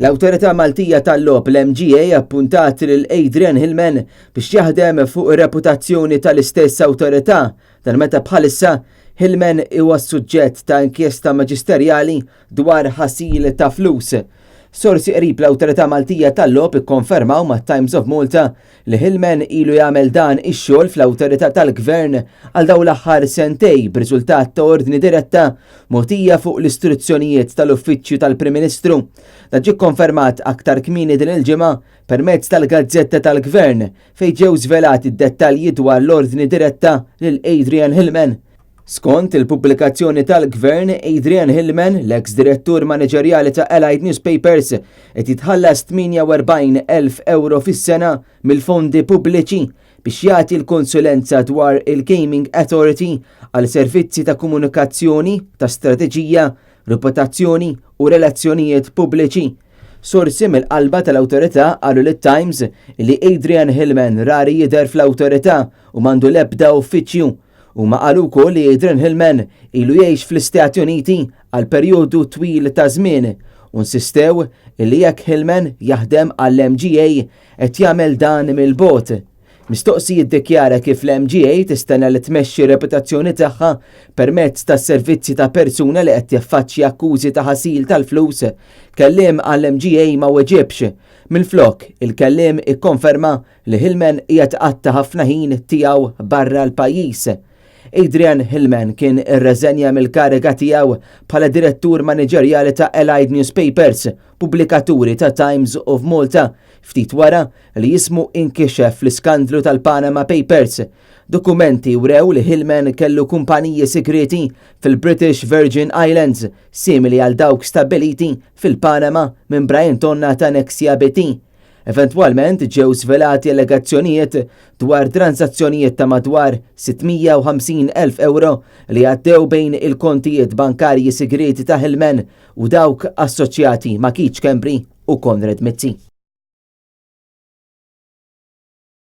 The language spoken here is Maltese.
L-Awtorità Maltija tal-Logħob l-MGA appuntat lil Adrian Hillman biex jaħdem fuq ir-reputazzjoni tal-istess awtorità dan meta bħalissa Hillman huwa s-suġġett ta' inkjesta maġisterjali dwar ħasil ta' flus. Sorsi qrib l-Awtorità Maltija tal-Logħob ikkonfermaw mat-Times of Malta li Hillman ilu jagħmel dan ix-xogħol fl-awtorità tal-Gvern għal dawn l-aħħar sentej b'riżultat ta' ordni diretta mogħtija fuq l-istruzzjonijiet tal-Uffiċċju tal-Prim Ministru. Dan ġie kkonfermat aktar kmieni din il-ġimgħa permezz tal-Gazzetta tal-Gvern fejn ġew żvelati d-dettalji dwar l-ordni diretta lil Adrian Hillman. Skont il-pubblikazzjoni tal-Gvern, Adrian Hillman, l-eks direttur maniġerjali ta' Allied Newspapers, qed jitħallas 48,000 ewro fis-sena mill-fondi pubbliċi biex jagħti l-konsulenza dwar il-Gaming Authority għal servizzi ta' komunikazzjoni, ta' strateġija, reputazzjoni u relazzjonijiet pubbliċi. Sorsi mill-qalba tal-awtorità qalu lit-Times li Adrian Hillman rari jidher fl-awtorità u m'għandu l-ebda uffiċċju. Huma qalu wkoll li Adrian Hillman ilu jgħix fl-Istati Uniti għal perjodu twil ta' żmien u nsistew li jekk Hillman jaħdem għall-MGA qed jagħmel dan mill-bogħod. Mistoqsi jiddikjara kif l-MGA tistenna li tmexxi r-reputazzjoni tagħha permezz tas-servizzi ta' persuna li qed jaffaċċja akkużi ta' ħasil tal-flus, kelliem għall-MGA ma weġibx. Minflok, il-kelliem ikkonferma li Hillman qiegħed iqatta' ħafna ħin tiegħu barra l-pajjiż. Adrian Hillman kien irreżenja mill-kariga tiegħu bħala direttur maniġerjali ta' Allied Newspapers, pubblikaturi ta' Times of Malta, ftit wara li ismu inkixef fl-iskandlu tal-Panama Papers. Dokumenti wrew li Hillman kellu kumpaniji sigrieti fil-British Virgin Islands, simili għal dawk stabbiliti fil-Panama minn Brian Tonna ta' Nexia BT. Eventwalment ġew svelati allegazzjonijiet dwar transazzjonijiet ta' madwar 650,000 ewro li għaddew bejn il-kontijiet bankarji sigrieti ta' Hillman u dawk assoċjati ma' Keith Schembri u Konrad Mizzi.